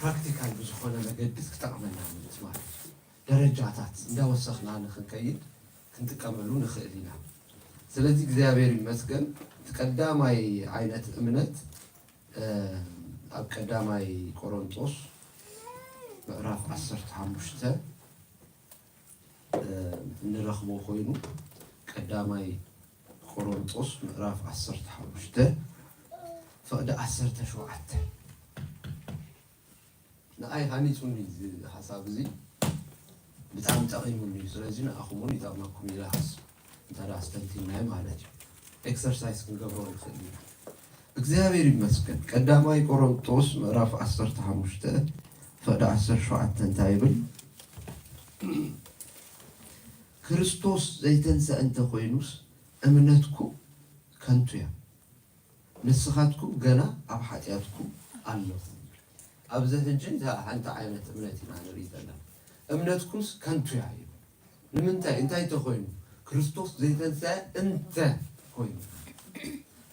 ፕራክቲካል ብዝኾነ መገዲ ክጠቕመና ምእንቲ ማለት እዩ። ደረጃታት እንዳወሰኽና ንኽንከይድ ክንጥቀመሉ ንኽእል ኢና። ስለዚ እግዚኣብሔር ይመስገን፣ እቲ ቀዳማይ ዓይነት እምነት ኣብ ቀዳማይ ቆሮንጦስ ምዕራፍ ዓሰርተ ሓሙሽተ እንረኽቦ ኮይኑ፣ ቀዳማይ ቆሮንጦስ ምዕራፍ ዓሰርተ ሓሙሽተ ፍቕዲ ዓሰርተ ሸውዓተ። ንኣይ ሃኒጹኒ እዚ ሓሳብ እዚ፣ ብጣዕሚ ጠቒሙኒ እዩ። ስለዚ ንኣኹም እውን ይጠቕመኩም ኢለ እሓስብ። እንተ ደኣ ኣስተንቲናዮ ማለት እዩ። ኤክሰርሳይዝ ክንገብሮ ንኽእል ኢና። እግዚኣብሔር ይመስገን። ቀዳማይ ቆሮንጦስ ምዕራፍ ዓሰርተ ሓሙሽተ ፍቕዲ ዓሰርተ ሸውዓተ እንታይ ይብል? ክርስቶስ ዘይተንሰአ እንተኾይኑስ እምነትኩም ከንቱ እያ፣ ንስኻትኩም ገና ኣብ ሓጢኣትኩም ኣለኹም። ኣብዚ ሕጂ እታ ሓንቲ ዓይነት እምነት ኢና ንርኢ ዘለና። እምነትኩምስ ከንቱ እያ ይብል። ንምንታይ? እንታይ እንተኾይኑ? ክርስቶስ ዘይተንሰአ እንተ ኮይኑ።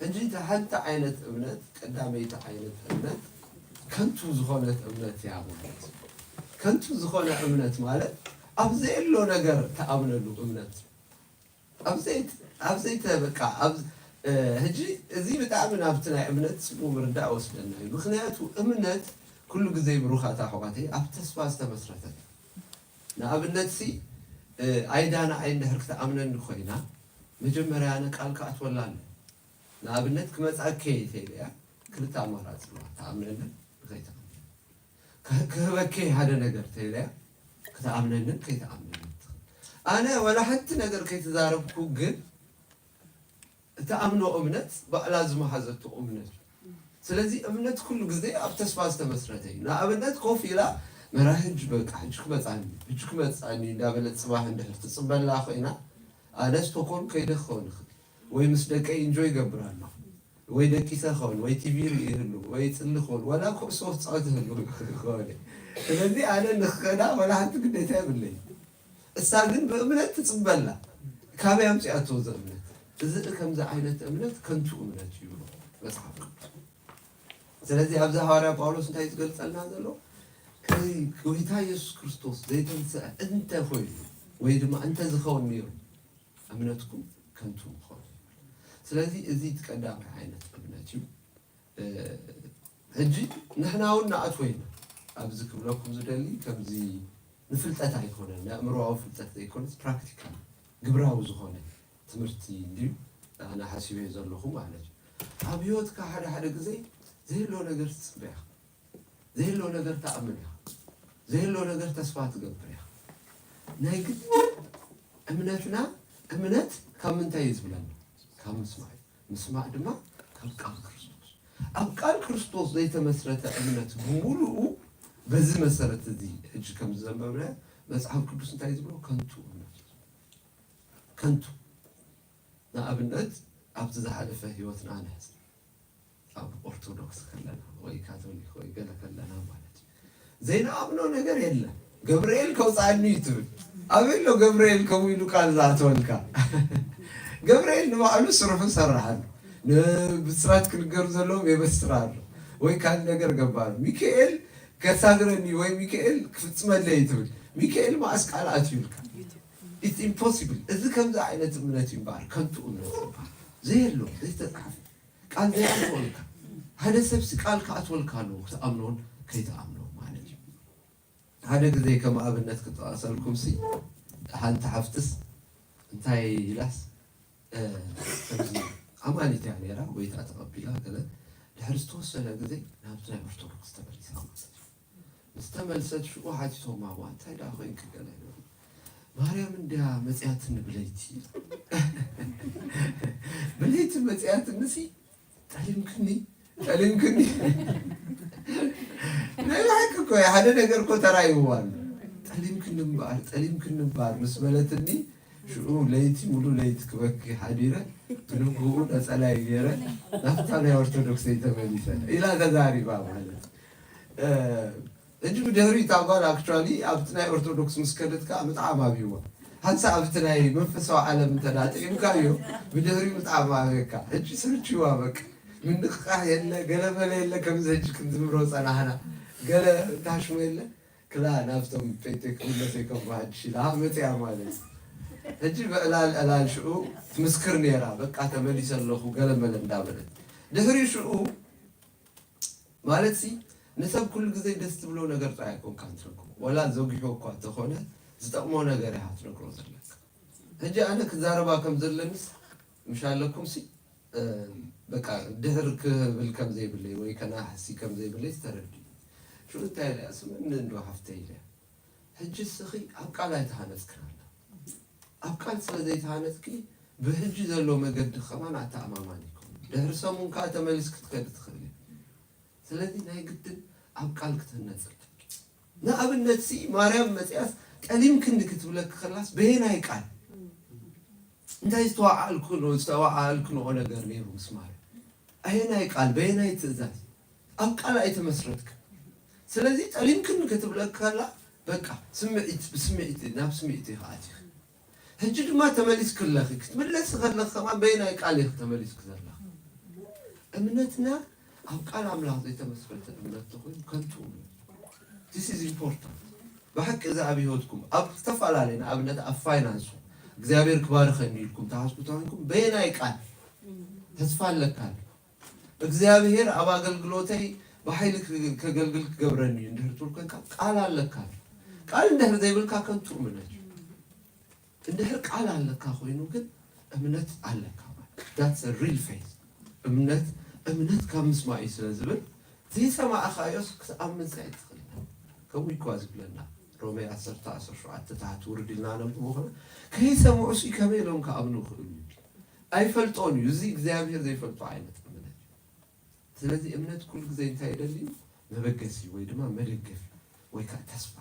ሕጂ እታ ሓንቲ ዓይነት እምነት፣ ቀዳመይቲ ዓይነት እምነት ከንቱ ዝኾነት እምነት እያ ማለት እዩ። ከንቱ ዝኾነ እምነት ማለት ኣብ ዘየሎ ነገር ትኣምነሉ እምነት። ኣብ ዘይት-፣ ኣብ ዘይተ-፣ በቃ፣ ኣብ፣ እ፣ ሕጂ እዚ ብጣዕሚ ናብቲ ናይ እምነት ጽቡቕ ምርዳእ ወስደና እዩ። ምኽንያቱ እምነት ኩሉ ግዜ ብሩኻት ኣሕዋተይ ኣብ ተስፋ ዝተመስረተ እዩ። ንኣብነት ሲ፣ እ፣ ኣይዳ ንዓይ እንድሕር ክትኣምነኒ ኮይና፣ መጀመርያ ኣነ ቃል ክኣትወላ ኣለዎ። ንኣብነት ክመጻከ እየ ተይለያ፣ ክልተ ኣማራጺ ኣለዋ። ትኣምነኒ፣ ንኸይትኣምነኒ። ክህ-፣ ክህበከ ሓደ ነገር ተይለያ፣ ክትኣምነንን ከይትኣምነንን ትኽእል። ኣነ ዋላ ሓንቲ ነገር ከይተዛረብኩ ግን፣ እትኣምኖ እምነት ባዕላ ዝመሃዘቶ እምነት እዩ። ስለዚ እምነት ኩሉ ግዜ ኣብ ተስፋ ዝተመስረተ እዩ። ንኣብነት ኮፍ ኢላ፣ መራሒ ሕጂ በቃ፣ ሕጂ ክመጻኒ፣ ሕጂ ክመጻኒ እንዳበለት ጽባሕ እንድሕር ትጽበላ ኮይና፣ ኣነ ስቶኮልም ከይደ ክኸውን ይኽእል። ወይ ምስ ደቀይ ኢንጆይ ይገብር ኣለኹ። ወይ ደቂሰ ክኸውን፣ ወይ ቲቪ ይርኢ ይህሉ፣ ወይ ይጽሊ ክኸውን፣ ዋላ ኩዕሶ ክጻወት ይህሉ ክኸውን። ስለዚ ኣነ ንኽኸዳ ዋላ ሓንቲ ግዴታ የብለይ። እሳ ግን ብእምነት ትጽበላ። ካበይ ኣምጺኣቶ እዚ እምነት? እዚ ከምዚ ዓይነት እምነት ከንቱ እምነት እዩ ይብሎ መጽሓፍ ቅዱስ። ስለዚ ኣብዚ ሃዋርያ ጳውሎስ እንታይ ዝገልጸልና ዘሎ? ከይ-፣ ጎይታ የሱስ ክርስቶስ ዘይተንስአ እንተ ኾይኑ ወይ ድማ እንተ ዝኸውን ነይሩ እምነትኩም ከንቱ ምኾነ። ስለዚ እዚ እቲ ቀዳማይ ዓይነት እምነት እዩ። እ፣ ሕጂ ንሕና እውን ንኣትዎ ኢና። ኣብዚ ክብለኩም ዝደሊ ከምዚ ንፍልጠት ኣይኮነን፣ ንኣእምሮኣዊ ፍልጠት ዘይኮነስ ፕራክቲካል ግብራዊ ዝኾነ ትምህርቲ እንድዩ ኣነ ሓሲበዮ ዘለኹ ማለት እዩ። ኣብ ህይወትካ ሓደ ሓደ ግዜ ዘየሎ ነገር ትጽበ ኢኻ፣ ዘየሎ ነገር ትኣምን ኢኻ፣ ዘየሎ ነገር ተስፋ ትገብር ኢኻ። ናይ ግድን እምነትና፣ እምነት ካብ ምንታይ እዩ ዝብለና? ካብ ምስማዕ እዩ። ምስማዕ ድማ ካብ ቃል ክርስቶስ። ኣብ ቃል ክርስቶስ ዘይተመስረተ እምነት ብምሉኡ በዚ መሰረት እዚ ሕጂ ከም ዝዘንበብናዮ መጽሓፍ ቅዱስ እንታይ ዝብሎ? ከንቱ እምነት እዩ። ከንቱ። ንኣብነት ኣብቲ ዝሓለፈ ህይወትና ንሕዝ። ኣብ ኦርቶዶክስ ከለና ወይ ካቶሊክ ወይ ገለ ከለና ማለት እዩ። ዘይንኣምኖ ነገር የለን። ገብርኤል ከውፅኣኒ እዩ ትብል። ኣበይ ኣሎ ገብርኤል ከምኡ ኢሉ ቃል ዝኣተወልካ? ገብርኤል ንባዕሉ ስርሑ ሰራሓሉ። ንብስራት ክንገሩ ዘለዎም የበስር ኣሎ። ወይ ካልእ ነገር ገባሩ። ሚካኤል ከሳግረኒ ወይ ሚካኤል ክፍጽመለይ እዩ ትብል። ሚካኤል መዓስ ቃል ኣትዩልካ? It's impossible። እዚ ከምዚ ዓይነት እምነት እዩ እምበኣር፣ ከንቱ እምነት ይበሃል። ዘየሎ፣ ዘይተጻሕፈ፣ ቃል ዘይኣትወልካ። ሓደ ሰብሲ ቃል ክኣትወልካ ኣለዎ፣ ክትኣምኖን ከይትኣምኖን ማለት እዩ። ሓደ ግዜ ከም ኣብነት ክጠቐሰልኩምሲ፣ ሓንቲ ሓፍትስ እንታይ ኢላስ፣ እ፣ ከምዚ ኣማኒት እያ ነይራ፣ ጎይታ ተቐቢላ ገለ፣ ድሕሪ ዝተወሰነ ግዜ ናብቲ ናይ ኦርቶዶክስ ተመሊሳ ማለት እዩ። ምስ ተመልሰት ሽዑ ሓቲቶማ፣ "እዋ፣ እንታይ ደኣ ኮይንኪ?" ገለ ይብሉ። "ማርያም እንድያ መጺኣትኒ ብለይቲ." ብለይቲ መጺኣትኒሲ፣ ጠሊምክኒ፣ ጠሊምክኒ። ናይ ብሓቂ እኮ እዩ፣ ሓደ ነገር እኮ ተራእይዋ ኣሎ። "ጠሊምክኒ እምበኣር፣ ጠሊምክኒ እምበኣር" ምስ በለትኒ፣ ሽዑ ለይቲ፣ ሙሉ ለይቲ ክበኪ ሓዲረ፣ ብንግኡ ነጸላይ ገይረ፣ ናብታ ናይ ኦርቶዶክሰይ ተመሊሰ ኢላ ተዛሪባ ማለት እዩ። እ፣ ሕጂ ብድሕሪኡ እታ ጓል ኣክቹዋሊ ኣብቲ ናይ ኦርቶዶክስ ምስ ከደት ከኣ ምጥዓም ኣብይዋ። ሓንሳእ ኣብቲ ናይ መንፈሳዊ ዓለም እንተ ደኣ ጥዒምካዮ፣ ብድሕሪኡ ምጥዓም ኣብየካ። ሕጂ ስርችዋ በቃ። ምንቕቓሕ የለ፣ ገለመለ የለ፣ ከምዚ ሕጂ ክንዝምሮ ጸናሕና። ገለ ታሽሙ የለ ክላ ናብቶም ጴንጤ ክምለሰ ይከብሩ ሓድሽ ኢላ መፅያ ማለት እዩ። ሕጂ ብዕላል ዕላል ሽዑ ትምስክር ነይራ። በቃ ተመሊሰ ኣለኹ ገለ መለ እንዳበለት ድሕሪ ሽዑ ማለት ሲ ንሰብ ኩሉ ግዜ ደስ ትብሎ ነገር ጥራይ ኣይኮንካን ትረክቦ። ወላ ዘጉሖ እኳ እንተኾነ ዝጠቕሞ ነገር ኢኻ ትነግሮ ዘለካ። ሕጂ ኣነ ክዛረባ ከም ዘለንስ ምሽ ኣለኩም ሲ በቃ ድሕር ክብል ከም ዘይብለይ ወይ ከናሕሲ ከም ዘይብለይ ዝተረድዩ። ሽዑ እንታይ ኢለያ? ስምኒ እንዶ ሓፍተይ ኢለያ። ሕጂ እስኺ ኣብ ቃል ኣይተሃነጽክን ኣላ። ኣብ ቃል ስለ ዘይተሃነጽኪ ብሕጂ ዘሎ መገዲ ከማን ኣተኣማማኒ ይከውን። ድሕሪ ሰሙን ከኣ ተመሊስ ክትከዲ ትኽእል እያ። ስለዚ ናይ ግድን ኣብ ቃል ክትህነጽ ኣለኪ። ንኣብነት ሲ ማርያም መጽያስ ጠሊምክኒ ክትብለኪ ከላስ በየናይ ቃል? እንታይ ዝተዋዓልክኖ ዝተዋዓልክንኦ ነገር ነይሩ ምስ ማርያም? ኣየናይ ቃል በየናይ ትእዛዝ? ኣብ ቃል ኣይተመስረትክን። ስለዚ ጠሊምክኒ ክትብለኪ ከላ በቃ ስምዒት ብስምዒት ናብ ስምዒት ኢኻ ኣቲኺ። ሕጂ ድማ ተመሊስኪ ኣለኺ። ክትምለሲ ከለኺ ከማን በየናይ ቃል ኢኺ ተመሊስኪ ዘለኺ? እምነትና ኣብ ቃል ኣምላኽ ዘይተመስረተ እምነት ተኾይኑ ከንቱ እምነት። This is important። ብሓቂ እዚ ኣብ ህይወትኩም ኣብ ዝተፈላለየ ንኣብነት ኣብ ፋይናንሱ እግዚኣብሔር ክባርኸኒ ኢልኩም ተሓስቡ ተኾይንኩም በየናይ ቃል ተስፋ ኣለካ? እግዚኣብሔር ኣብ ኣገልግሎተይ ብሓይሊ ከገልግል ክገብረኒ እዩ እንድሕር ትብል ኮንካ ቃል ኣለካ። ቃል እንድሕር ዘይብልካ ከንቱ እምነት እዩ። እንድሕር ቃል ኣለካ ኮይኑ ግን እምነት ኣለካ ማለት that's real faith። እምነት እምነት ካብ ምስማዕ እዩ ስለ ዝብል ዘይሰማዕኻዮስ ክትኣምን ሲ ኣይትኽእልን። ከምኡ ይኳ ዝብለና ሮሜ ዓሰርተ ዓሰርተ ሸውዓተ ታሕቲ ውርድ ኢልና ነንብቦ ኾነ ከይሰምዑ ሲ ከመይ ኢሎም ክኣምኑ ይኽእሉ? ኣይፈልጦን እዩ። እዚ እግዚኣብሔር ዘይፈልጦ ዓይነት እምነት እዩ። ስለዚ እምነት ኩሉ ግዜ እንታይ ይደሊ? መበገሲ ወይ ድማ መደገፊ ወይ ከዓ ተስፋ።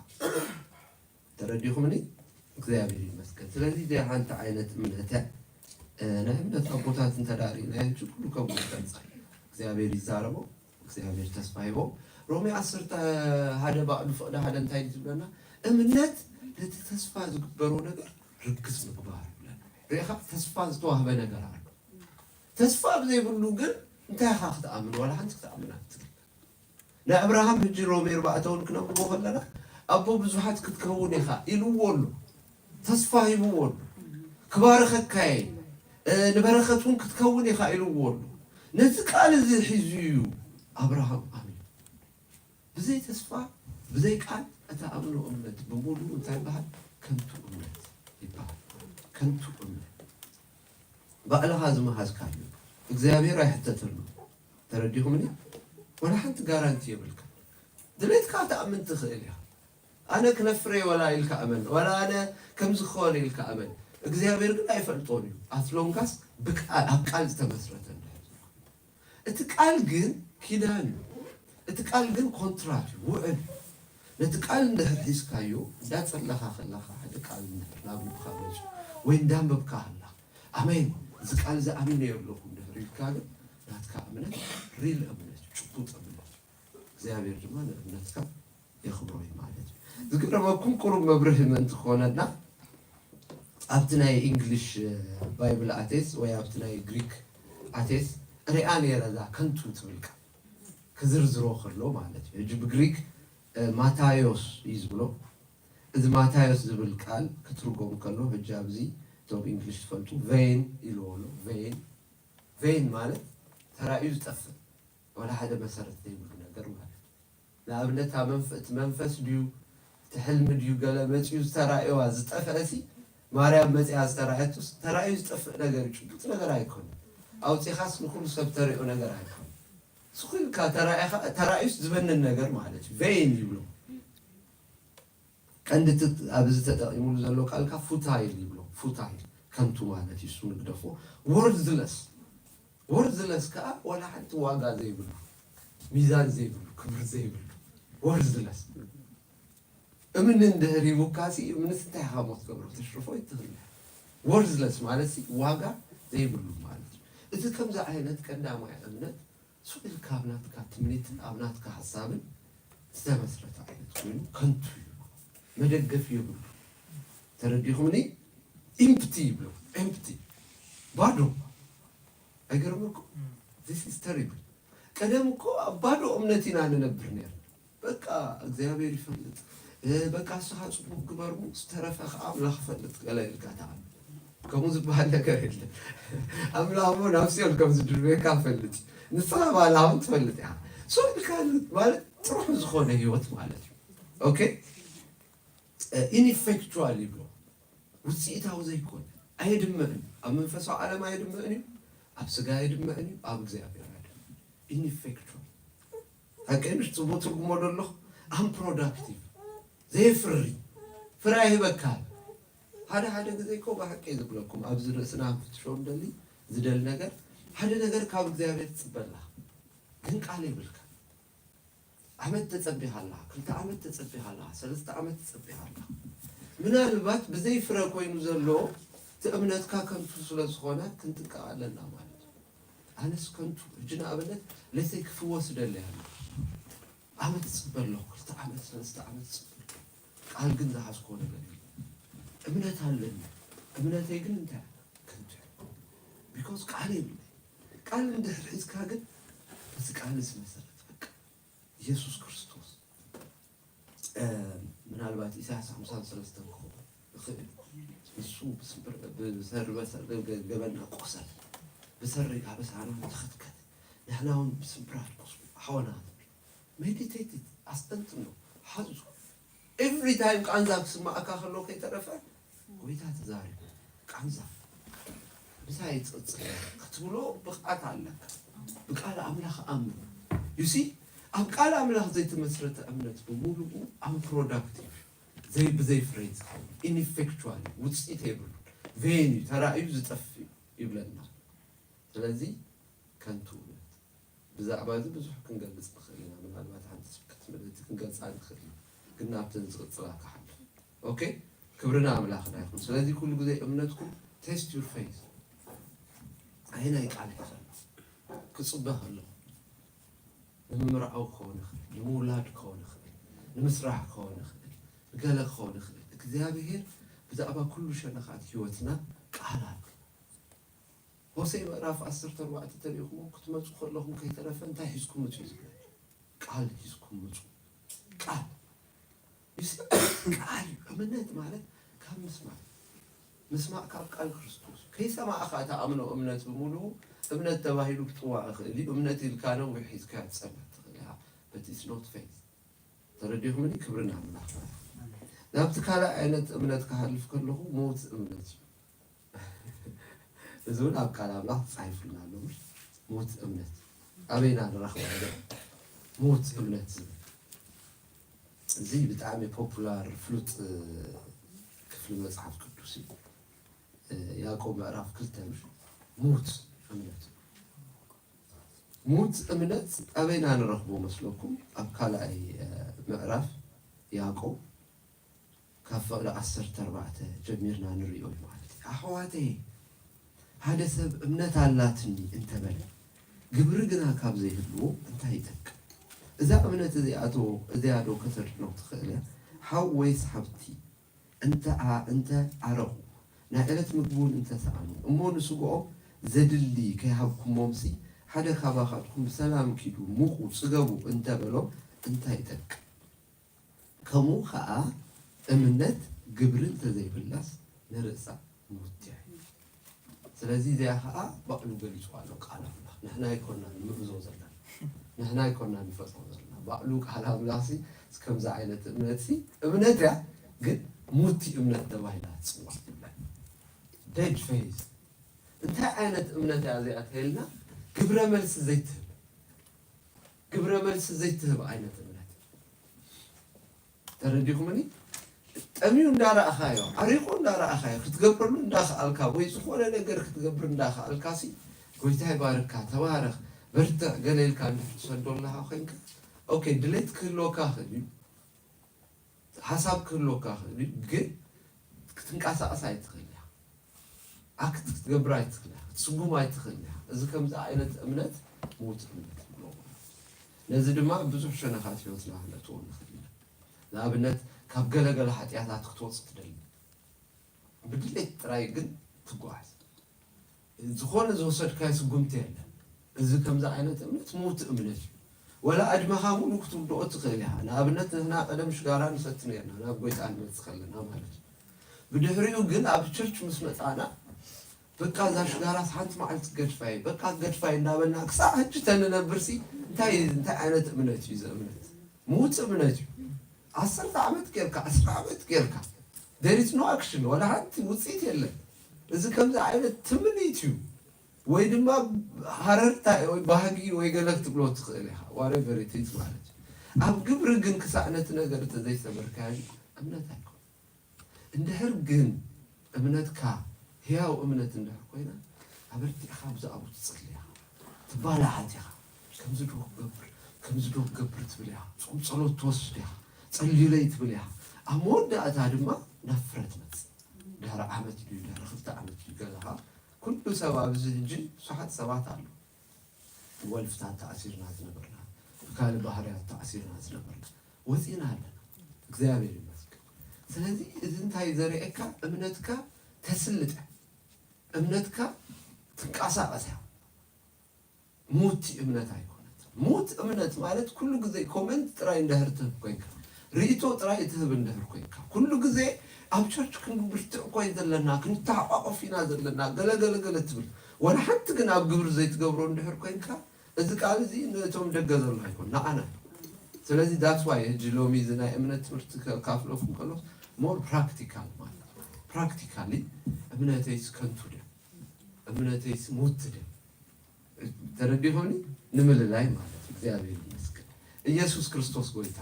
ተረዲኹምኒ? እግዚኣብሔር ይመስገን። ስለዚ እዚኣ ሓንቲ ዓይነት እምነት እያ። ናይ እምነት ኣቦታት እንተ ዳ ርኢናዮ ሕጂ ኩሉ ከምኡ ይገልጻ። እግዚኣብሔር ይዛረቦ፣ እግዚኣብሔር ተስፋ ሂቦ። ሮሜ ዓሰርተ ሓደ ባዕሉ ፍቕዲ ሓደ እንታይ እዩ ዝብለና? እምነት ነቲ ተስፋ ዝግበሮ ነገር ርግጽ ምግባር ይብለና። ርኢኻ ተስፋ ዝተዋህበ ነገር ኣሎ። ተስፋ ኣብ ዘይብሉ ግን እንታይ ኢኻ ክትኣምን? ዋላ ሓንቲ ክትኣምን ኣትክእል። ንኣብርሃም ሕጂ ሮሜ ኣርባዕተ እውን ክነንብቦ ከለና ኣቦ ብዙሓት ክትከውን ኢኻ ኢልዎ ኣሎ። ተስፋ ሂብዎ ኣሎ። ክባርኸካ እየ፣ ንበረኸት እውን ክትከውን ኢኻ ኢልዎ ኣሎ። ነዚ ቃል እዚ ሒዙ እዩ ኣብርሃም ኣሚኑ። ብዘይ ተስፋ ብዘይ ቃል እትኣምኖ እምነት ብምሉኡ እንታይ ይበሃል? ከንቱ እምነት ይበሃል። ከንቱ እምነት። ባዕልኻ ዝመሃዝካሉ እግዚኣብሔር ኣይሕተተሉ። ተረዲኹምኒ? ወላ ሓንቲ ጋራንቲ የብልካ። ድሌትካ ትኣምን ትኽእል ኢኻ። ኣነ ክነፍረ ወላ ኢልካ እመን፣ ወላ ኣነ ከምዚ ክኾነ ኢልካ እመን። እግዚኣብሔር ግን ኣይፈልጦን እዩ። ኣትሎንጋስ ኣብ ቃል ዝተመስረተ እንድሕር እቲ ቃል ግን ኪዳን እዩ። እቲ ቃል ግን ኮንትራት እዩ፣ ውዕል እዩ። ነቲ ቃል እንድሕር ሒዝካዮ እንዳጸለኻ ከለኻ ሓደ ቃል እንድሕር ናብ ልብኻ መጺኡ ወይ እንዳንበብካ ከለኻ ኣሜን እዚ ቃል እዚ ኣሚነ ኣለኹ እንድሕር ኢልካ ግን ናትካ እምነት ሪል እምነት እዩ፣ ጭቡጥ እምነት እዩ። እግዚኣብሔር ድማ ንእምነትካ የኽብሮ እዩ ማለት እዩ። ዝገረመኩም ቁሩብ መብርሂ ምእንቲ ክኾነና ኣብቲ ናይ ኢንግሊሽ ባይብል ኣቴስ ወይ ኣብቲ ናይ ግሪክ ኣቴስ ሪኣ ነይረ እዛ ከንቱ ትብል ቃል ክዝርዝሮ ከሎ ማለት እዩ። ሕጂ ብግሪክ ማታዮስ እዩ ዝብሎ። እዚ ማታዮስ ዝብል ቃል ክትርጎም ከሎ ሕጂ ኣብዚ እቶም ኢንግሊሽ ትፈልጡ ቬን ኢልዎ ኣሎ። ቬን ቬን ማለት ተራእዩ ዝጠፍእ ዋላ ሓደ መሰረት ዘይብሉ ነገር ማለት እዩ። ንኣብነት እቲ መንፈስ ድዩ እቲ ሕልሚ ድዩ ገለ መፂኡ ዝተራእየዋ ዝጠፍአ ሲ ማርያም መፂኣ ዝተራእየቱስ ተራእዩ ዝጠፍእ ነገር እዩ፣ ጭቡጥ ነገር ኣይኮነን። ኣውፂኻስ ንኩሉ ሰብ ተሪኦ ነገር ኣይኮነን። ስኹ ኢልካ ተራእዩስ ዝበንን ነገር ማለት እዩ። ቬን ይብሎ ቀንዲ እቲ ኣብዚ ተጠቒሙሉ ዘሎ ቃል ከኣ ፉታይል ይብሎ። ፉታይል ከንቱ ማለት እዩ። እሱ ንግደፎ። ወርዝለስ ወርዝለስ ከኣ ዋላ ሓንቲ ዋጋ ዘይብሉ፣ ሚዛን ዘይብሉ፣ ክብሪ ዘይብሉ ወርዝለስ። እምኒ እንድሕር ሂቡካሲ እምንስ እንታይ ኢኻ ሞ ትገብሮ? ተሽርፎ ኣይትኽእል። ወርዝለስ ማለትሲ ዋጋ ዘይብሉ ማለት እዩ። እዚ ከምዚ ዓይነት ቀዳማይ እምነት ስቕ ኢልካ ኣብ ናትካ ትምኒትን ኣብ ናትካ ሓሳብን ዝተመስረተ ዓይነት ኮይኑ ከንቱ እዩ፣ መደገፊ የብሉ። ተረዲኹምኒ? ኢምፕቲ ይብሎ። ኢምፕቲ ባዶ። ኣይገርመኩም? This is terrible። ቀደም እኮ ኣብ ባዶ እምነት ኢና ንነብር ነርና። በቃ እግዚኣብሔር ይፈልጥ፣ እ፣ በቃ ንስኻ ጽቡቕ ግበር፣ ዝተረፈ ከዓ ኣምላኽ ይፈልጥ ገለ ኢልካ ትኣምን። ከምኡ ዝበሃል ነገር የለን። ኣምላኽ እሞ ናብ ሲኦል ከም ዝድርበየካ ይፈልጥ እዩ። ንስኻ ባዕልኻ እውን ትፈልጥ ኢኻ። So ኢልካ ማለት ጥሩሕ ዝኾነ ህይወት ማለት እዩ። ኦኬ? ኢንኢፌክቹዋል ይብሎ፣ ውፅኢታዊ ዘይኮነ፣ ኣየድምዕን እዩ። ኣብ መንፈሳዊ ዓለም ኣየድምዕን እዩ፣ ኣብ ስጋ ኣየድምዕን እዩ፣ ኣብ እግዚኣብሔር ኣየድምዕን። ኢንኢፌክቹዋል፣ ሓቀይንሽ ጽቡቅ ትርጉሞ ዶ ኣለኹ? ኣምፕሮዳክቲቭ፣ ዘየፍሪ፣ ፍረ ኣይህበካን። ሓደ ሓደ ግዜ እኮ ብሓቂ ዝብለኩም፣ ኣብዚ ርእስና ክንፍትሾ እንደሊ ዝደሊ ነገር፣ ሓደ ነገር ካብ እግዚኣብሔር ትጽበ ኣለኻ፣ ግን ቃል የብልካ። ዓመት ተጸቢኻ ኣለኻ፣ ክልተ ዓመት ተጸቢኻ ኣለኻ፣ ሰለስተ ዓመት ተጸቢኻ ኣለኻ። ምናልባት ብዘይ ፍረ ኮይኑ ዘሎ እቲ እምነትካ ከንቱ ስለ ዝኾነ ክንጥንቀቕ ኣለና ማለት እዩ። ኣነስ ከንቱ፣ ሕጂ ንኣብነት ለይተይ ክፍወስ እደሊ ኣለኹ። ዓመት እጽበ ኣለኹ፣ ክልተ ዓመት፣ ሰለስተ ዓመት እጽበ ኣለኹ። ቃል ግን ዝሓዝክዎ ነገር የለን። እምነት ኣለኒ፣ እምነተይ ግን እንታይ? ከንቱ እዩ። ቢኮዝ ቃል የብለይ። ቃል እንድሕር ሒዝካ ግን በዚ ቃልስ መሰረት በቃ ኢየሱስ ክርስቶስ፣ እ፣ ምናልባት ኢሳያስ ሓምሳን ሰለስተን ክኸውን ይኽእል እዩ። ንሱ ብስምብር-፣ ብሰሪ መሰ-፣ ገ-፣ ገበና ቆሰል፣ ብሰሪ ኣበሳና ተኸትከት፣ ንሕና እውን ብስምብራት ቁስሉ ሓወና ትብል። ሜዲቴት፣ ኣስጠንጥኖ፣ ሓዙ። ኤቭሪ ታይም ቃንዛ ክስማዓካ ከሎ ከይተረፈ፣ ጎይታ ተዛሪቡ፣ ቃንዛ ምሳይ ይጽጽል ክትብሎ ብቕዓት ኣለካ። ብቃል ኣምላኽ ኣምን። You see፣ ኣብ ቃል ኣምላኽ ዘይተመስረተ እምነት ብምሉኡ ኣምፕሮዳክቲቭ፣ ዘይ-፣ ብዘይ ፍሬ ዝኸውን፣ ኢንኢፌክቹዋል፣ ውጽኢት የብሉን፣ ቬን እዩ፣ ተራእዩ ዝጠፍእ እዩ ይብለና። ስለዚ ከንቱ እምነት። ብዛዕባ እዚ ብዙሕ ክንገልጽ ንኽእል ኢና። ምናልባት ሓንቲ ስብከት ምልእቲ ክንገልጻ ንኽእል ኢና። ግን ናብተን ዝቕጽላ ክሓልፍ። ኦኬ? ክብሪ ንኣምላኽና ይኹን። ስለዚ ኩሉ ግዜ እምነትኩም ቴስት ዩር ፌዝ። ኣየናይ ቃል ሒዘ ኣለኹ? ክጽበ ከለኹ ንምምርዓው ክኸውን ይኽእል፣ ንምውላድ ክኸውን ይኽእል፣ ንምስራሕ ክኸውን ይኽእል፣ ንገለ ክኸውን ይኽእል። እግዚኣብሔር ብዛዕባ ኩሉ ሸነኻት ህይወትና ቃል ኣሎ። ሆሴዕ ምዕራፍ ዓሰርተ ኣርባዕተ ተሪእኹሞ ክትመጹ ከለኹም ከይተረፈ እንታይ ሒዝኩም ምጹ እዩ ዝብል? ቃል ሒዝኩም ምጹ። ቃል። You see፣ ቃል እዩ። እምነት ማለት ካብ ምስማዕ። ምስማዕ ካብ ቃል ክርስቶስ። ከይሰማዕካ እትኣምኖ እምነት ብምሉኡ እምነት ተባሂሉ ክጽዋዕ ይኽእል እዩ። እምነት ኢልካ ነዊሕ ሒዝካዮ ትጸንሕ ትኽእል ኢኻ። But it's not faith። ተረዲኹምኒ? ክብሪ ንኣምላኽ። ናብቲ ካልእ ዓይነት እምነት ክሃልፍ ከለኹ ምዉት እምነት እዩ። እዚ እውን ኣብ ቃል ኣምላኽ ተጻሒፉልና ኣሎ። ምሽ ምዉት እምነት ኣበይና ንረኽቦ? ምዉት እምነት ዝብል እዚ ብጣዕሚ ፖፑላር ፍሉጥ ክፍሊ መጽሓፍ ቅዱስ እዩ። ያዕቆብ ምዕራፍ ክልተ ምሽ ምዉት እምነት። ምዉት እምነት ኣበይና ንረኽቦ መስለኩም? ኣብ ካልኣይ፣ እ፣ ምዕራፍ ያዕቆብ ካብ ፍቕዲ ዓሰርተ ኣርባዕተ ጀሚርና ንርእዮ እዩ ማለት እዩ። ኣሕዋተይ፣ ሓደ ሰብ እምነት ኣላትኒ እንተበለ፣ ግብሪ ግና ካብ ዘይህልዎ እንታይ ይጠቅም? እዛ እምነት እዚኣቶ-፣ እዚኣ ዶ ከተድሕኖ ትኽእል እያ? ሓው ወይስ ሓብቲ እንተ ኣ-፣ እንተ ዓረቑ፣ ናይ ዕለት ምግቢ እውን እንተ ሰኣኑ፣ እሞ ንስግኦም ዘድሊ ከይሃብኩሞምሲ፣ ሓደ ካባኻትኩም ብሰላም ኪዱ፣ ሙቑ፣ ጽገቡ እንተ በሎም እንታይ ይጠቅም? ከምኡ ኸኣ እምነት ግብሪ እንተ ዘይብላስ ንርእሳ ምውት እያ። ስለዚ እዚኣ ኸኣ ባዕሉ ገሊጹ ኣሎ ቃል ኣምላኽ። ንሕና ኣይኮናን ንምህዞ ዘለና። ንሕና ኣይኮናን ንፈጥሮ ዘለና። ባዕሉ ቃል ኣምላኽሲ ከምዚ ዓይነት እምነትሲ እምነት እያ፣ ግን ሙቲ እምነት ተባሂላ ትጽዋዕ። ዴድ ፌዝ። እንታይ ዓይነት እምነት እያ እዚኣ ተይልና? ግብረ መልሲ ዘይትህብ። ግብረ መልሲ ዘይትህብ ዓይነት እምነት። ተረዲኹምኒ? ጠምዩ እንዳረኣኻዮ፣ ዓሪቑ እንዳረኣኻዮ፣ ክትገብረሉ እንዳኸኣልካ፣ ወይ ዝኾነ ነገር ክትገብር እንዳኸኣልካሲ፣ ጎይታ ይባርካ፣ ተባረኽ፣ በርትዕ፣ ገለ ኢልካ እንድሕር ትሰዶ ኣለኻ ኮይንካ፣ ኦኬ፣ ድሌት ክህልወካ ይኽእል እዩ፣ ሓሳብ ክህልወካ ይኽእል እዩ፣ ግን ክትንቀሳቐስ ኣይትኽእል ኢኻ። ኣክት ክትገብር ኣይትኽእል ኢኻ፣ ክትስጉም ኣይትኽእል ኢኻ። እዚ ከምዚ ዓይነት እምነት ምዉት እምነት ይብልዎ። ነዚ ድማ ብዙሕ ሸነኻት ህይወትና ክነእትዎ ንኽእል ኢና። ንኣብነት፣ ካብ ገለ ገለ ሓጢኣታት ክትወጽእ ትደሊ። ብድሌት ጥራይ ግን ትጓዓዝ። ዝኾነ ዝወሰድካዮ ስጉምቲ የለን። እዚ ከምዚ ዓይነት እምነት ምዉት እምነት እዩ። ወላ ዕድመኻ ሙሉ ክትውድኦ ትኽእል ኢኻ። ንኣብነት ንሕና ቀደም ሽጋራ ንሰቲ ነርና ናብ ጎይታ ንመጽእ ከለና ማለት እዩ። ብድሕሪኡ ግን ኣብ ቸርች ምስ መጻና በቃ እዛ ሽጋራስ ሓንቲ መዓልቲ ገድፋ እየ በቃ ገድፋ እየ እንዳበልና ክሳዕ ሕጂ ተንነብርሲ እንታይ እንታይ ዓይነት እምነት እዩ እዚ እምነት? ምዉት እምነት እዩ። ዓሰርተ ዓመት ጌርካ ዕስራ ዓመት ጌርካ there is no action ወላ ሓንቲ ውፅኢት የለን። እዚ ከምዚ ዓይነት ትምኒት እዩ ወይ ድማ ሃረርታ ወይ ባህጊ ወይ ገለ ክትብሎ ትኽእል ኢኻ whatever it is ማለት እዩ። ኣብ ግብሪ ግን ክሳዕ ነቲ ነገር እንተዘይሰበርካዮ እምነት ኣይኮን። እንድሕር ግን እምነትካ ህያው እምነት እንድሕር ኮይና ኣበርቲዕኻ ብዛዕባኡ ትጽሊ ኢኻ፣ ትባላሓት ኢኻ። ከምዚ ዶ ክገብር ከምዚ ዶ ክገብር ትብል ኢኻ። ጾም ጸሎት ትወስድ ኢኻ፣ ጸልዩለይ ትብል ኢኻ። ኣብ መወዳእታ ድማ ናብ ፍረ ትመጽእ። ድሕሪ ዓመት ድዩ ድሕሪ ክልተ ዓመት ድዩ ገለኻ ኩሉ ሰብ ኣብዚ ሕጂ ብዙሓት ሰባት ኣለዉ። ወልፍታት ተኣሲርና ዝነበርና፣ ብካልእ ባህርያት ተኣሲርና ዝነበርና ወፂና ኣለና። እግዚኣብሔር ይመስገን። ስለዚ እዚ እንታይ ዘርእየካ? እምነትካ ተስልጠ፣ እምነትካ ትንቀሳቐስ እያ። ሙቲ እምነት ኣይኮነት። ሙት እምነት ማለት ኩሉ ግዜ ኮመንት ጥራይ እንድሕር ትህብ ኮይንካ፣ ርእይቶ ጥራይ ትህብ እንድሕር ኮይንካ፣ ኩሉ ግዜ ኣብ ቸርች ክንብርትዕ ኮይ ዘለና፣ ክንተሓቋቆፍ ኢና ዘለና፣ ገለ ገለ ገለ ትብል፣ ወላ ሓንቲ ግን ኣብ ግብሪ ዘይትገብሮ እንድሕር ኮይንካ፣ እዚ ቃል እዚ ነቶም ደገ ዘሎ ኣይኮን፣ ንዓና እዩ። ስለዚ that's why ሕጂ ሎሚ እዚ ናይ እምነት ትምህርቲ ከካፍለኩም ከሎ more practical ማለት እዩ። Practically እምነተይስ ከንቱ ድያ? እምነተይስ ሙት ድያ? ተረዲኹኒ? ንምልላይ ማለት እዩ። እግዚኣብሔር ይመስገን። ኢየሱስ ክርስቶስ ጎይታ።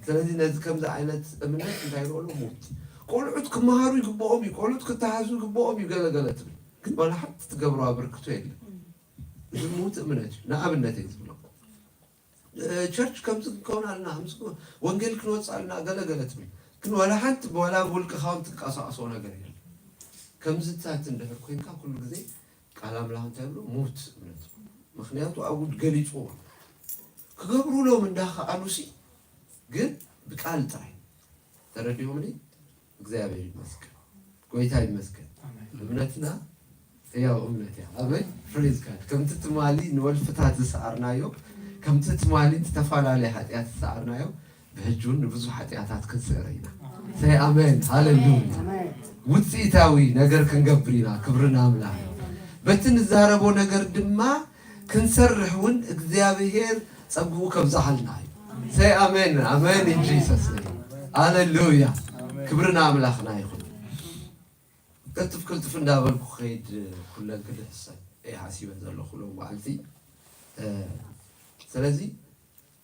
ስለዚህ ነዚ ከምዚ ዓይነት እምነት እንታይ ንበሎ? ሙት። ቆልዑት ክመሃሩ ይግብኦም እዩ፣ ቆልዑት ክተሓዙ ይግብኦም እዩ፣ ገለ ገለ ትብል። ግን ዋላ ሓንቲ ትገብሮ ኣበርክቶ የለን። እዚ ሙት እምነት እዩ። ንኣብነት እየ ዝብለኩም። እ፣ ቸርች ከምዚ ክንከውን ኣለና፣ ከምዚ ክኸውን፣ ወንጌል ክንወጽእ ኣለና፣ ገለ ገለ ትብል። ግን ዋላ ሓንቲ ዋላ ብውልቅኻ እውን ትንቀሳቐሶ ነገር የለን። ከምዚታት እንድሕር ኮይንካ ኩሉ ግዜ ቃል ኣምላኽ እንታይ ይብሎ? ሙት እምነት። ምኽንያቱ ኣብኡ ገሊጽዎ። ክገብሩ ኢሎም እንዳኸኣሉሲ ግን ብቃል ጥራይ። ተረዲኦምኒ? እግዚኣብሔር ይመስገን። ጎይታ ይመስገን። ኣሜን። እምነትና ሕያው እምነት እያ። ኣሜን። Praise God። ከምቲ ትማሊ ንወልፍታት ዝሰኣርናዮ፣ ከምቲ ትማሊ ዝተፈላለየ ሓጢኣት ዝሰኣርናዮ፣ ብሕጂ እውን ንብዙሕ ሓጢኣታት ክንስዕር ኢና። ሰይ ኣሜን። ሃሌሉያ። ኣሜን። ውፅኢታዊ ነገር ክንገብር ኢና። ክብሪ ንኣምላኽ። በቲ ንዛረቦ ነገር ድማ ክንሰርሕ እውን እግዚኣብሔር ጸግኡ ከብዝሓልና እዩ። ሰይ ኣሜን። ኣሜን። In Jesus name። ሃሌሉያ። ክብሪ ንኣምላኽና ይኹን። ቅልጥፍ ቅልጥፍ እንዳበልኩ ከይድ ኩለን ክድሕሰን እየ ሓሲበ ዘለኹ ሎም መዓልቲ። እ፣ ስለዚ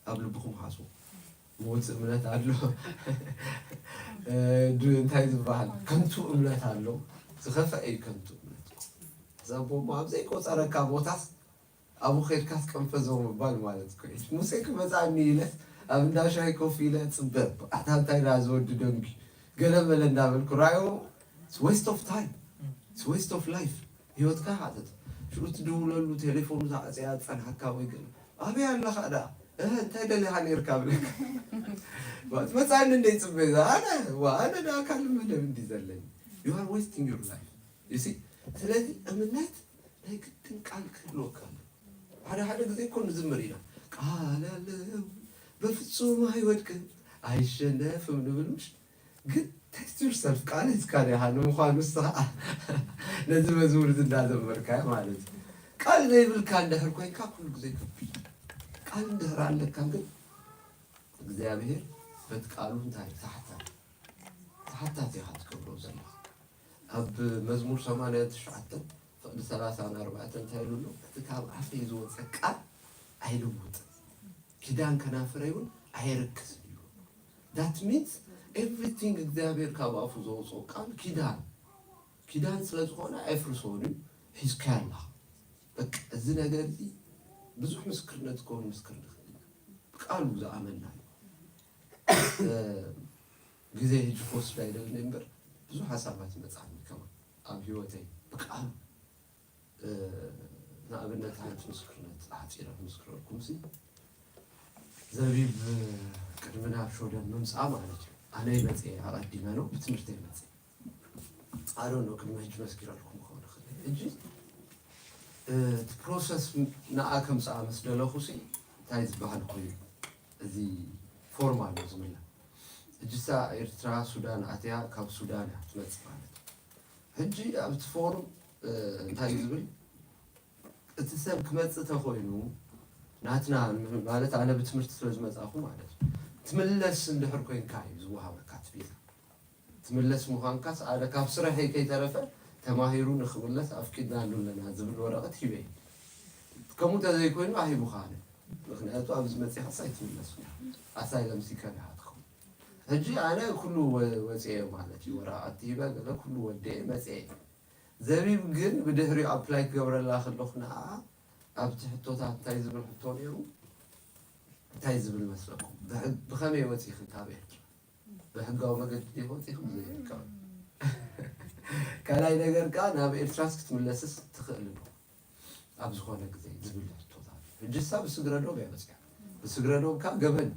ኣብ ልብኹም ሓስቡ። ምውት እምነት ኣሎ። እ፣ ድ-፣ እንታይ ዝበሃል? ከንቱ እምነት ኣሎ። ዝኸፍአ እዩ ከንቱ እምነት። ሕሳብ ቦሞ ኣብ ዘይቆጸረካ ቦታስ ኣብኡ ከድካስ ቀንፈዞ ምባል ማለት እኮ እዩ። ሙሴ ክመጽኣኒ ኢለስ ኣብ እንዳ ሻሂ ኮፍ ኢለ ጽበ፣ ኣታ እንታይ ደኣ ዝወዲ ደንጊ፣ ገለ መለ እንዳበልኩ ራዮ፣ it's waste of time, it's waste of life። ህይወትካ ሓተት። ሽዑ ትድውለሉ ቴሌፎኑ ተዓጽያ ዝጸንሓካ ወይ ገለ፣ ኣበይ ኣለኻ ደኣ? እህ፣ እንታይ ደሊኻ ነይርካ ብለካ። ዋ፣ ትመጽኣኒ እንደ ይጽበ፣ ኣነ፣ ዋ፣ ኣነ ደኣ ካልእ መደብ እንዲ ዘለኒ። You are wasting your life። You see? ስለዚ እምነት ናይ ግድን ቃል ክህልወካ ኣለዎ። ሓደ ሓደ ግዜ እኮ ንዝምር ኢና። ቃል ያለው በፍጹም አይወድቅም አይሸነፍም ንብል ምሽ? ግን test yourself፣ ቃል ሒዝካ ዲኻ ንምዃኑ ንስኻ ነዚ መዝሙር እዚ እንዳዘመርካዮ ማለት እዩ። ቃል ዘይብልካ እንድሕር ኮይንካ ኩሉ ግዜ ከቢድ። ቃል እንድሕር ኣለካ ግን እግዚኣብሔር በቲ ቃሉ እንታይ ተሓታቲ፣ ተሓታቲ ኢኻ ትገብሮ ዘለኻ። ኣብ መዝሙር ሰማንያን ትሽዓተን ፍቕዲ ሰላሳን ኣርባዕተን እንታይ ኢሉ ኣሎ? እቲ ካብ ኣፈይ ዝወጸ ቃል ኣይልውጥን፣ ኪዳን ከናፍረይ እውን ኣየርክስን እዩ። That means everything እግዚኣብሔር ካብ ኣፉ ዘውፅኦ ቃል ኪዳን፣ ኪዳን ስለ ዝኾነ ኣየፍርሶን እዩ። ሒዝካዮ ኣለኻ። በቃ እዚ ነገር እዚ ብዙሕ ምስክርነት ክኸውን ምስክር ንኽእል ኢና። ብቃሉ ዝኣመና እዩ። እ፣ ግዜ ሕጂ ክወስድ ኣይደልን እምበር ብዙሕ ሓሳባት ይመጽኣኒ ከማን ኣብ ህይወተይ ብቃሉ። እ፣ ንኣብነት ሓንቲ ምስክርነት ኣሕጺረ ክምስክረልኩምሲ፣ ዘቢብ ቅድሚ ናብ ሾደን ምምጻእ ማለት እዩ። ኣነ ይመጽእ ኣቐዲመ ነው ብትምህርቲ ይመጽእ። I don't know፣ ቅድሚ ሕጂ መስኪረልኩም ክኸውን ይኽእል። ሕጂ፣ እ፣ እቲ ፕሮሰስ ንኣ ከምጽኣ ምስ ደለኹሲ፣ እንታይ ዝበሃል ኮይኑ እዚ ፎርም ኣሎ ዝምላ። ሕጂ እሳ ኤርትራ ሱዳን ኣትያ ካብ ሱዳን እያ ትመጽእ ማለት እዩ። ሕጂ ኣብቲ ፎርም እንታይ እዩ ዝብል? እቲ ሰብ ክመጽእ ተኮይኑ ናትና ማለት ኣነ ብትምህርቲ ስለ ዝመጻኹ ማለት እዩ። ትምለስ እንድሕር ኮይንካ እዩ ዝወሃበካ እቲ ቪዛ። ትምለስ ምዃንካስ ኣነ ካብ ስራሐይ ከይተረፈ ተማሂሩ ንክምለስ ኣፍቂድናሉ ኣለና ዝብል ወረቐት ሂበ እዩ። ከምኡ ተዘይኮይኑ ኣሂቡኻ ኣነ ምክንያቱ ኣብዚ መጺኻስ ኣይትምለሱ ኣሳይለም ሲከር ኢኻ ትኸውን። ሕጂ ኣነ ኩሉ ወ- ወፅኤ ማለት እዩ ወረቐት ሂበ ገለ ኩሉ ወደኤ መፅኤ። ዘቢብ ግን ብድሕሪኡ ኣፕላይ ክገብረላ ከለኹ ንኣ ኣብቲ ሕቶታት እንታይ ዝብል ሕቶ ነይሩ እንታይ ዝብል መስለኩም? ብኸመይ ወፂእኺ ካብ ኤርትራ? ብሕጋዊ መገዲ ዲኹ ወፂኹም ዘይሕጋዊ? ካልኣይ ነገር ከዓ ናብ ኤርትራስ ክትምለስስ ትኽእል ዶ ኣብ ዝኾነ ግዜ ዝብል ሕቶታት። ሕጂ እሳ ብስግረ ዶብ እያ መፅያ። ብስግረ ዶብ ከዓ ገበን።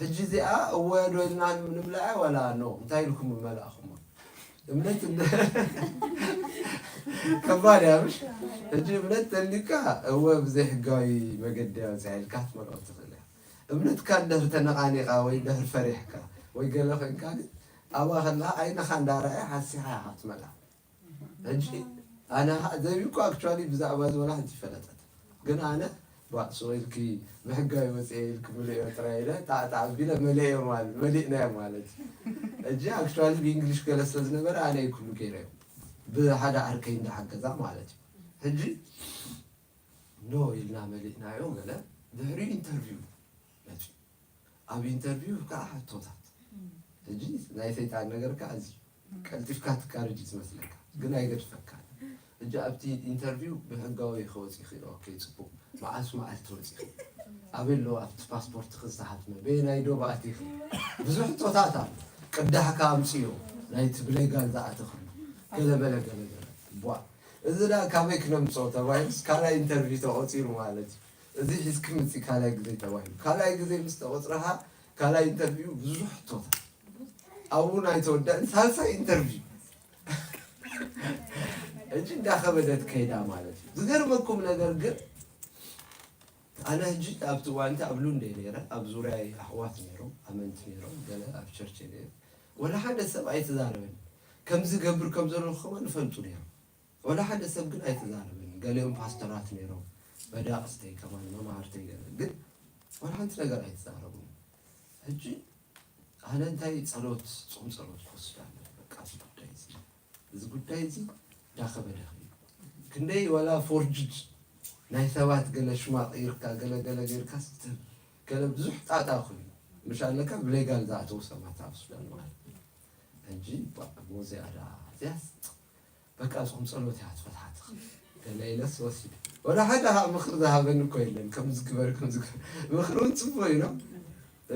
ሕጂ እዚኣ እወ ዶ ኢልና ንምልዓ ዋላ ኖ እንታይ ኢልኩም መላእኹማ? እምነት እንደ ከባድ እያ ምሽ? ሕጂ እምነት ተሊካ እወ ብዘይ ሕጋዊ መገዲ እያ መፅያ ኢልካ ክትመልኦ ትኽእል እያ። እምነትካ እንድሕር ተነቓኒቓ ወይ እንድሕር ፈሪሕካ ወይ ገለ ኮይንካ ግን ኣብኣ ከለኻ ዓይንኻ እንዳረኣየ ሓሲኻ ኢኻ ክትመልኣ። ሕጂ ኣነ ኸዓ ዘቢብ እኮ ኣክቹዋሊ ብዛዕባ እዚ ወላ ሓንቲ ይፈለጠት ግን ኣነ ባእ ስቕ ኢልኪ ብሕጋዊ ወፅኤ ኢልኪ ምልእዮ ጥራይ ኢለ ጣዕጣዕ ኣቢለ መሊእዮ ማለት መሊእናዮ ማለት እዩ። ሕጂ ኣክቹዋሊ ብእንግሊሽ ገለ ስለ ዝነበረ ኣነ እየ ኩሉ ገይረዮ ብሓደ ዓርከይ እንዳሓገዛ ማለት እዩ። ሕጂ ኖ ኢልና መሊእናዮ ገለ ድሕሪኡ ኢንተርቪው መፅዩ። ኣብ ኢንተርቪው ከዓ ሕቶታት ሕጂ ናይ ሰይጣን ነገር ከዓ እዚ ቀልጢፍካ ትካርጅ ዝመስለካ ግን ኣይገድፈካ። ሕጂ ኣብቲ ኢንተርቪው ብሕጋዊ ከወፂኺ ኦኬ ፅቡቅ መዓስ መዓልቲ ወፂኺ ኣበይ ኣለዎ ኣብቲ ፓስፖርትኺ ዝተሓትመ በየናይ ዶ ባእቲኺ ብዙሕ ሕቶታት ኣሎ። ቅዳሕካ ኣምፅዮ ናይቲ ብሌጋል ዝኣተኽሉ ገለመለ ገለገለ ቧ እዚ ዳ ካበይ ክነምፅኦ ተባሂሉስ ካልኣይ ኢንተርቪው ተቆፂሩ ማለት እዩ። እዚ ሒዝኪ ምፂ ካልኣይ ግዜ ተባሂሉ ካልኣይ ግዜ ምስ ተቆፅረኻ ካልኣይ ኢንተርቪው ብዙሕ ሕቶታት ኣብኡ ኣይተወዳእን ሳልሳይ ኢንተርቪው ሕጂ እንዳኸበደት ከይዳ ማለት እዩ። ዝገርመኩም ነገር ግን ኣነ ሕጂ ኣብቲ እዋንቲ ኣብ ሉንደ ነይረ ኣብ ዙርያ ኣሕዋት ነይሮም ኣመንቲ ነይሮም ገለ ኣብ ቸርች ነይሩ ወላ ሓደ ሰብ ኣይተዛረበን ከምዚ ገብር ከም ዘለኹ ከማን ይፈልጡ ነይሮም። ወላ ሓደ ሰብ ግን ኣይተዛረበን። ገሊኦም ፓስተራት ነይሮም፣ መዳቕስተይ ከማን መማህርተይ ገለ ግን ወላ ሓንቲ ነገር ኣይተዛረቡን። ሕጂ ኣነ እንታይ ጸሎት ጾም ጸሎት ክወስድ ኣለኒ በቃ እዚ ጉዳይ እዚ እዚ ጉዳይ እዚ እንዳኸበደ ክንደይ ወላ ፎርጅድ ናይ ሰባት ገለ ሽማ ቀይርካ ገለ ገለ ጌርካ ገለ ብዙሕ ጣጣ ኮይኑ ምሽ ኣለካ ብሌጋል ዝኣተው ሰባት ኣብ ሱዳን ማለት ሕጂ ሞዚያ ዳ እዚያስ በቃ ጾም ጸሎት እያ ትፈትሓትኽ ገለ ኢለስ ወሲደ ወላ ሓደ ከዓ ምኽሪ ዝሃበኒ እኮ የለን ከምዚ ግበር ከምዚ ግበር ምኽሪ እውን ፅቡቅ እዩ ነው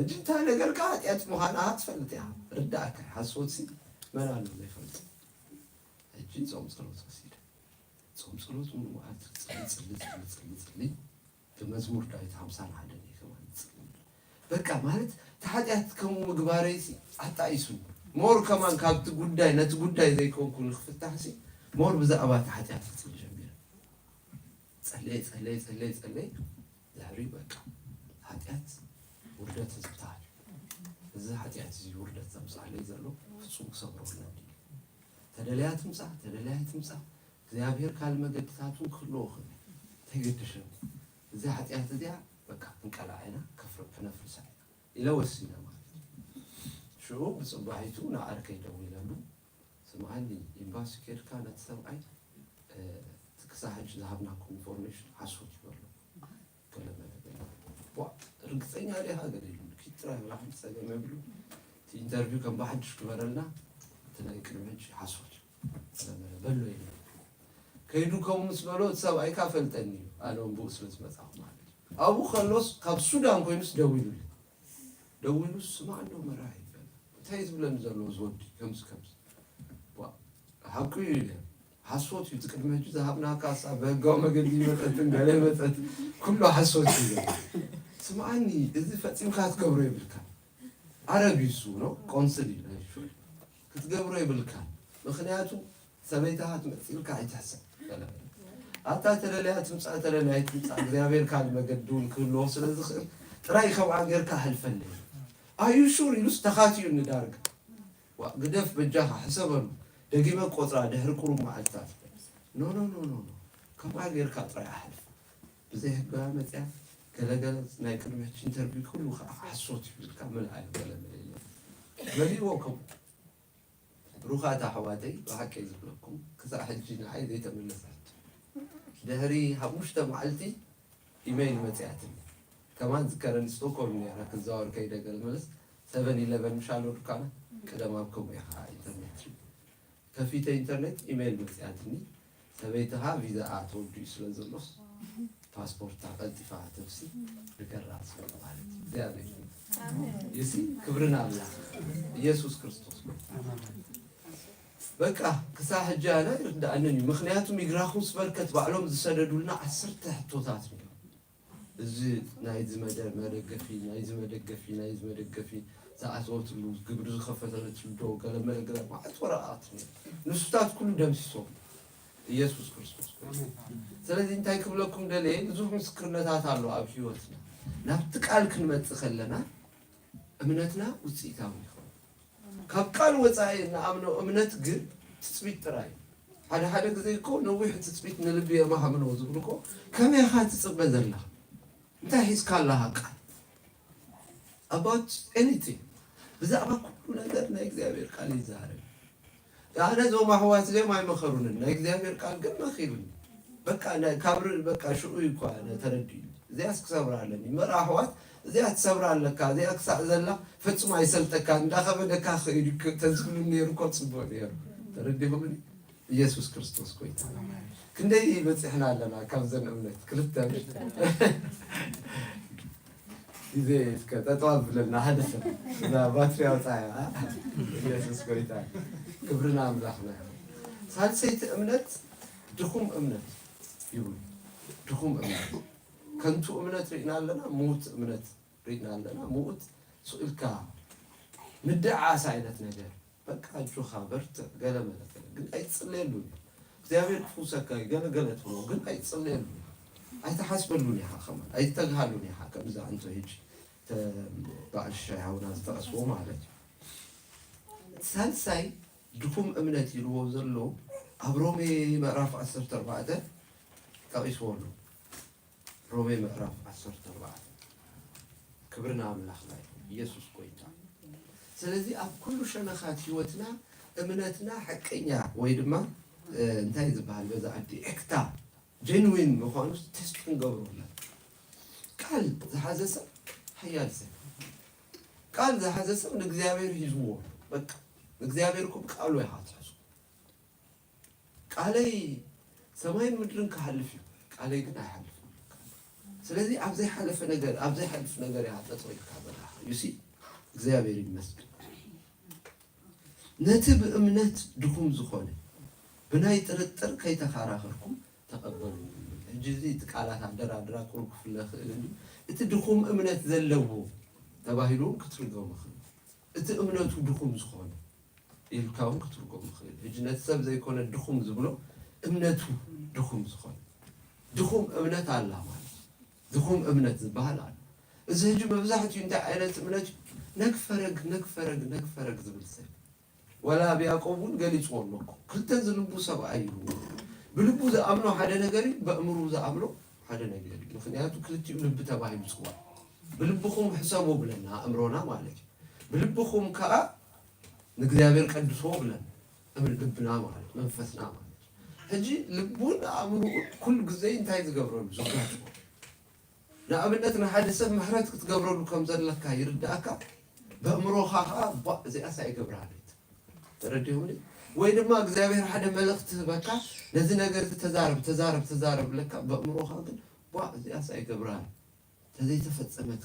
እንጂ እንታይ ነገር ከዓ ሓጢኣት ምዃን ኣሃ ትፈልጥ እያ ርዳእካ ሓስቦት ሲ መን ኣሎ ዘይፈልጥ ሕጂ ጾም ጸሎት ወሲደ ጾም ጸሎት ሙሉ መዓልቲ ክጽሊ ጽሊ ጽሊ ጽሊ ጽሊ ብመዝሙር ዳዊት ሓምሳን ሓደን እዩ ከማን ዝጽሊ በቃ ማለት እቲ ሓጢኣት ከምኡ ምግባረይ ሲ ኣጣኢሱኒ ሞር ከማን ካብቲ ጉዳይ ነቲ ጉዳይ ዘይኮንኩ ንክፍታሕ ሲ ሞር ብዛዕባ እቲ ሓጢኣት ክጽሊ ጀሚረ ጸለየ ጸለየ ጸለየ ጸለየ ድሕሪ በቃ ሓጢኣት ውርደት ህዝብታት እዚ ሓጢኣት እዚ ውርደት ዘምፅኣለይ ዘሎ ፍፁም ክሰብረሉ እንዲ ተደለያ ትምፃ ተደለያ ትምፃ እግዚኣብሔር ካል መገድታቱን ክህልዎ ክእል ተይገደሸኒ እዚ ሓጢኣት እዚኣ በቃ ክንቀላዕ ኢና ከፍር ክነፍርሳ ኢና ኢለ ወሲነ ማለት እዩ ሽዑ ብፅባሒቱ ንዓርከይ ደዊለሉ ስምዓኒ ኤምባሲ ከድካ ነቲ ሰብኣይ እቲ ክሳብ ሕጂ ዝሃብናኩም ኢንፎርሜሽን ሓሶት እዩ በሎ ገለ መለ ገለ ዋ ርግፀኛ ዲኻ ገለ ኢሉ ኪድ ጥራይ ወላ ሓንቲ ፀገም የብሉ እቲ ኢንተርቪው ከም ብሓድሽ ግበረልና እቲ ናይ ቅድሚ ሕጂ ሓሶት እዩ ገለ መለ በሎ የለ ከይዱ ከምኡ ምስ በሎ እቲ ሰብኣይ ካ ፈልጠኒ እዩ ኣነ እውን ብኡ ስለ ዝመፃኹ ማለት እዩ ኣብኡ ከሎስ ካብ ሱዳን ኮይኑስ ደዊሉለይ ደዊሉ ስማዕ እንዶ መራሒ ይበል እንታይ ዝብለኒ ዘሎ ዝወዲ ከምዚ ከምዚ ሓቁ እዩ ኢለ ሓሶት እዩ ትቅድሚ ሕጂ ዝሃብናካ ሳ ብህጋዊ መገዲ ይመፀትን ገለ ይመፀት ኩሉ ሓሶት እዩ ስምዓኒ እዚ ፈፂምካ ክትገብሮ የብልካ ዓረብ እዩ እሱ ነው ቆንስል እዩ ናይ ሹ ክትገብሮ የብልካ ምክንያቱ ሰበይታኻ ትመፅእ ኢልካ ኣይትሕሰብ ገለ በለ ኣታ ተደልያ ትምፃእ ተደልያ ኣይትምፃእ እግዚኣብሔር ካልእ መገዲ እውን ክህልዎ ስለ ዝኽእል ጥራይ ከምኣ ጌርካ ሕልፈለይ። ኣዩ ሹር ኢሉስ ተኻትዩኒ ዳርጋ። ዋእ ግደፍ በጃኻ ሕሰበሉ። ደጊመ ቆፅራ ድሕሪ ቁሩብ መዓልትታት። ኖ ኖ ኖ ኖ ኖ ከምኣ ጌርካ ጥራይ ኣሕልፍ። ብዘይ ህጋዊ መፅያ ገለገለ ናይ ቅድሚ ሕጂ ኢንተርቪው ኩሉ ከዓ ሓሶት እዩ ኢልካ ምልኣዩ ገለ መለ ኢለ መሊእዎ ከምኡ። ብሩኻት ኣሕዋተይ ብሓቂ እየ ዝብለኩም ክሳዕ ሕጂ ንዓይ ዘይተመለሳት ድሕሪ ሓሙሽተ መዓልቲ ኢመይል መፅያትኒ። ከማን ዝከረኒ ስቶኮልም ነይራ ክዛወር ከይደ ገለ መለስ ሰቨን ኢለቨን ምሻሎ ዱካና ቀደም ኣብ ከምኡ ኢኻ ኢንተርኔት ከፊተ ኢንተርኔት ኢሜይል መፅያትኒ ሰበይትኻ ቪዛኣ ተወዲኡ ስለ ዘሎስ ፓስፖርታ ቀልጢፋ ተፍሲ ንገራ ስለ ማለት እዩ። እግዚኣብሔር ይመስገን። ይሲ ክብሪ ንኣምላኽ ኢየሱስ ክርስቶስ። በቃ ክሳብ ሕጂ ኣነ ይርድኣንን እዩ። ምኽንያቱ ሚግራኹስ በርከት ባዕሎም ዝሰደዱልና ዓሰርተ ሕቶታት እዮም። እዚ ናይዚ መደ- መደገፊ ናይዚ መደገፊ ናይዚ መደገፊ ዝኣተወትሉ ግብሪ ዝኸፈተለትሉ ዶ ገለ መለ ገለ ማለት ወረቓቕቲ ነይሩ። ንሱታት ኩሉ ደምሲሶም ኢየሱስ ክርስቶስ ኮይኑ። ስለዚ እንታይ ክብለኩም ደልየ ብዙሕ ምስክርነታት ኣሎ ኣብ ህይወትና ናብቲ ቃል ክንመጽእ ከለና እምነትና ውፅኢታዊ ይኸውን። ካብ ቃል ወፃኢ እንኣምኖ እምነት ግን ትፅቢት ጥራይ እዩ። ሓደ ሓደ ግዜ እኮ ነዊሕ ትፅቢት ንልቢ የማህምኖ ዝብሉ እኮ ከመይ ኢኻ ትፅበ ዘለኻ? እንታይ ሒዝካ ኣለኻ ቃል? About anything ብዛዕባ ኩሉ ነገር ናይ እግዚኣብሔር ቃል ይዛረብ። ኣነ እዞም ኣሕዋት እዚኦም ኣይመኸሩንን ናይ እግዚኣብሔር ቃል ግን መኺሩኒ። በቃ ናይ- ካብ ር- በቃ ሽኡ እኳ ተረዲኡ እዚያስ ክሰብራ ኣለኒ ምር ኣሕዋት እዚኣ ትሰብራ ኣለካ እዚኣ ክሳዕ ዘላ ፈጽሞ ኣይሰልጠካ እንዳኸበደካ ክኸይድ እዩ ተዝብሉ ነይሩ እኮ ጽቡቅ ነይሩ። ተረዲኹምኒ? ኢየሱስ ክርስቶስ ጎይታ። ክንደይ በፂሕና ኣለና ካብዘን እምነት ክልተ ግዜ እስከ ጠጠው ኣብለና ሓደ ሰብ እዛ ባትሪ ኣውፃያ። ኢየሱስ ጎይታ። ክብርና ኣምላኽና። ሳልሰይቲ እምነት ድኹም እምነት ይብሉ። ድኹም እምነት ከንቱ እምነት ርኢና ኣለና፣ ምዉት እምነት ርኢና ኣለና። ምዉት ስእልካ ምድዓስ ዓይነት ነገር በቃ ኣጆኻ በርትዕ ገለ መለ ገለ ግን ኣይትጽለየሉን። እግዚኣብሔር ክፍውሰካ እዩ ገለ ገለ ትብሎ ግን ኣይትጽለየሉን። ኣይትሓስበሉን ኢኻ ከማን ኣይትተግሃሉን ኢኻ ከምዛ እንቶ ሄጂ በዓል ሽሻይ ሃውና ዝጠቐስዎ ማለት እዩ። ሳልሳይ ድኹም እምነት ኢልዎ ዘሎ ኣብ ሮሜ ምዕራፍ ዓሰርተ ኣርባዕተ ጠቒስዎ ኣሎ። ሮሜ ምዕራፍ ዓሰርተ ኣርባዕተ ክብርና ኣምላኽና እዩ ኢየሱስ ጎይታ። ስለዚ ኣብ ኩሉ ሸነኻት ህይወትና እምነትና ሓቀኛ ወይ ድማ እንታይ ዝበሃል በዛ ዓዲ ኤክታ ጀንዊን ምዃኑ ተስት ክንገብሮ ኣለና። ቃል ዝሓዘ ሰብ ሓያል ሰብ ቃል ዝሓዘ ሰብ ንእግዚኣብሔር ሂዝዎ በቃ ንእግዚኣብሔር እኮ ብቃሉ ኢኻ ትሕዞ። ቃለይ ሰማይን ምድርን ክሓልፍ እዩ ቃለይ ግን ኣይሓልፍን። ስለዚ ኣብ ዘይሓለፈ ነገር ኣብ ዘይሓልፍ ነገር ኢኻ ጠጠው ኢልካ ዘለኻ። ዩሲ እግዚኣብሔር ይመስገን። ነቲ ብእምነት ድኹም ዝኾነ ብናይ ጥርጥር ከይተኻራኸርኩም ተቐበሉ። ሕጂ እዚ እቲ ቃላት ኣደራድራ ቁሩብ ክፍለ ክእል እዩ። እቲ ድኹም እምነት ዘለዎ ተባሂሉ እውን ክትርገሙ ይኽእል። እቲ እምነቱ ድኹም ዝኾነ ኢልካ እውን ክትርጎም ይኽእል። ሕጂ ነቲ ሰብ ዘይኮነ ድኹም ዝብሎ እምነቱ ድኹም ዝኾነ ድኹም እምነት ኣላ ማለት እዩ። ድኹም እምነት ዝበሃል ኣሎ። እዚ ሕጂ መብዛሕትኡ እንታይ ዓይነት እምነት እዩ? ነግፈረግ ነግፈረግ ነግፈረግ ዝብል ሰብ ዋላ ኣብ ያዕቆብ እውን ገሊፅዎ ኣሎ እኮ ክልተ ዝልቡ ሰብኣይ እዩ። ብልቡ ዝኣምኖ ሓደ ነገር እዩ፣ በእምሩ ዝኣምኖ ሓደ ነገር እዩ። ምክንያቱ ክልቲኡ ልቢ ተባሂሉ ይፅዋዕ። ብልብኹም ሕሰቡ ብለና ኣእምሮና ማለት እዩ። ብልብኹም ከዓ ንእግዚኣብሔር ቀድስዎ ብለና እምር ልብና ማለት መንፈስና ማለት ሕጂ ልቡን ኣእምሮኡን ኩሉ ግዜ እንታይ ዝገብረሉ ዝጋጭ ንኣብነት ንሓደ ሰብ ምሕረት ክትገብረሉ ከም ዘለካ ይርዳእካ በእምሮኻ ከዓ ባ እዚኣስ ኣይገብራለይት ተረዲሁኒ ወይ ድማ እግዚኣብሔር ሓደ መልእኽቲ ህበካ ነዚ ነገር ተዛረብ ተዛረብ ተዛረብ ለካ በእምሮኻ ግን ባ እዚኣስ ኣይገብራል ተዘይተፈጸመት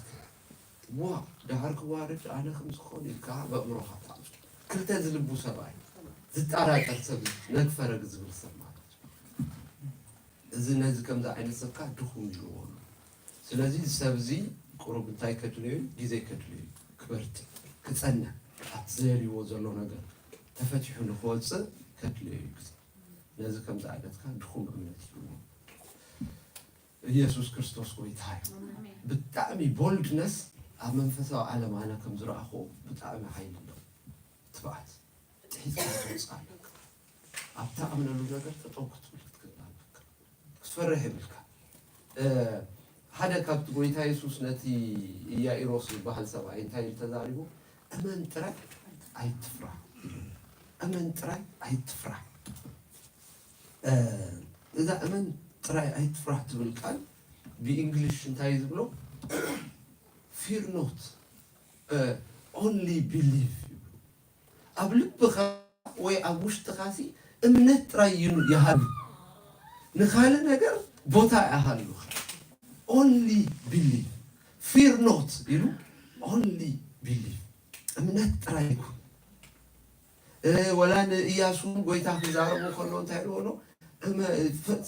ዋ ዳሕር ክዋርድ ኣነ ከም ዝኾን ኢልካ በእምሮኻ ተኣምር ክልተ ዝልቡ ሰብኣይ ዝጠራጠር ሰብ ነግፈረግ ዝብል ሰብ ማለት እዩ። እዚ ነዚ ከምዚ ዓይነት ሰብካ ድኹም ይልዎ ኣሎ። ስለዚ እዚ ሰብ እዚ ቁሩብ እንታይ ከድልዮ እዩ? ግዜ ከድልዮ እዩ። ክበርትዕ ክጸንዕ ኣብቲ ዘየልዎ ዘሎ ነገር ተፈቲሑ ንክወፅእ ከድልዮ እዩ ግዜ። ነዚ ከምዚ ዓይነትካ ድኹም እምነት ይልዎ። ኢየሱስ ክርስቶስ ጎይታ እዩ። ብጣዕሚ ቦልድነስ ኣብ መንፈሳዊ ዓለም ኣነ ከም ዝረኣኹ ብጣዕሚ ሓይሊ ኣለዎ። ትብዓት ጥሒዝካ ትወፅእ ኣለካ። ኣብታ ኣምነሉ ነገር ጠጠው ክትብል ክትክእል ኣለካ። ክትፈርሕ የብልካ። ሓደ ካብቲ ጎይታ የሱስ ነቲ ኢያኢሮስ ዝበሃል ሰብኣይ እንታይ ኢሉ ተዛሪቡ? እመን ጥራይ ኣይትፍራህ። እመን ጥራይ ኣይትፍራህ። እዛ እመን ጥራይ ኣይትፍራህ ትብል ቃል ብእንግሊሽ እንታይ ዝብሎ? Fear not, only believe ይብሉ። ኣብ ልብኻ ወይ ኣብ ውሽጥኻሲ እምነት ጥራይ ይኑ ይሃሉ። ንኻልእ ነገር ቦታ ኣይሃሉ። Only believe, fear not ኢሉ። Only believe፣ እምነት ጥራይ ይኩን። ወላ ንእያሱ እውን ጎይታ ክዛረቡ ከሎ እንታይ ኢልዎ ኣሎ?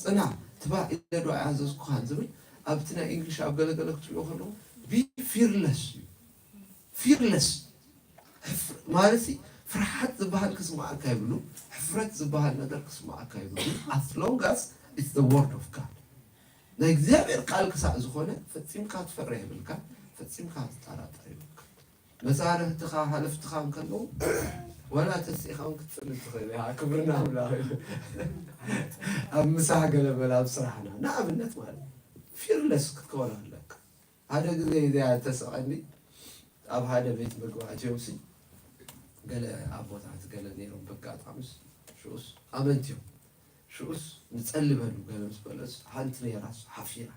ጽና፣ ትባዕ ኢለ ዶ ኣይኣዘዝኩኻን ዝብል ኣብቲ ናይ እንግሊሽ ኣብ ገለገለ ክትሪኦ ከለዉ be fearless እዩ። Fearless ማለት ፍርሓት ዝበሃል ክስማዓካ ይብሉ፣ ሕፍረት ዝበሃል ነገር ክስማዓካ ይብሉ። As long as it's the word of God፣ ናይ እግዚኣብሔር ቃል ክሳዕ ዝኾነ ፈጺምካ ትፈርሕ የብልካ፣ ፈጺምካ ትጠራጠር የብልካ። መሳርሕትኻ ሃለፍትኻ እንከለዉ ዋላ ተሲእኻ እውን ክትጽሊ ትኽእል ኢኻ። ክብርና ኣምላኽ እዩ። ኣብ ምሳሕ ገለ በል ኣብ ስራሕና ንኣብነት ማለት ፊርለስ ክትከውን ኣለካ። ሓደ ግዜ እዚኣ ተሰቐኒ ኣብ ሓደ ቤት መግቢ ኣትዮምሲ ገለ ኣቦታት ገለ ነይሮም በጋጣምስ ሽኡስ ኣመንት እዮም። ሽኡስ ንጸሊ በሉ ገለ ምስ በለስ ሓንቲ ነይራስ ሓፊራ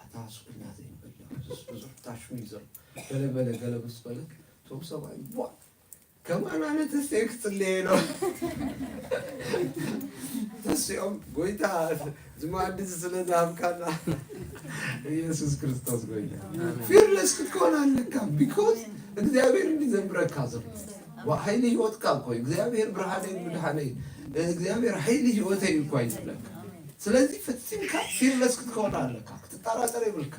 ኣታ ስቕ ኢልና ዘይንበልዕ ብዙሕ ታሽሙ እዩ ዘሎ ገለ በለ ገለ ምስ በለት እቶም ሰብኣይ ቧ ከማን ኣነ ተስየ ክጽልየ ኢሎም ተስኦም ጎይታ ዝማዕዲ ስለ ዝሃብካና ኢየሱስ ክርስቶስ ጎይታ ፊርለስ ክትኮን ኣለካ። ቢኮዝ እግዚኣብሔር እንዲ ዘንብረካ ዘሎ ሓይሊ ህይወትካ እኮ እግዚኣብሔር ብርሃነይ ምድሓነይ እግዚኣብሔር ሓይሊ ህይወተይ እኳ ይብለካ። ስለዚ ፈጺምካ ፊርለስ ክትከውን ኣለካ ክትጠራጠር የብልካ።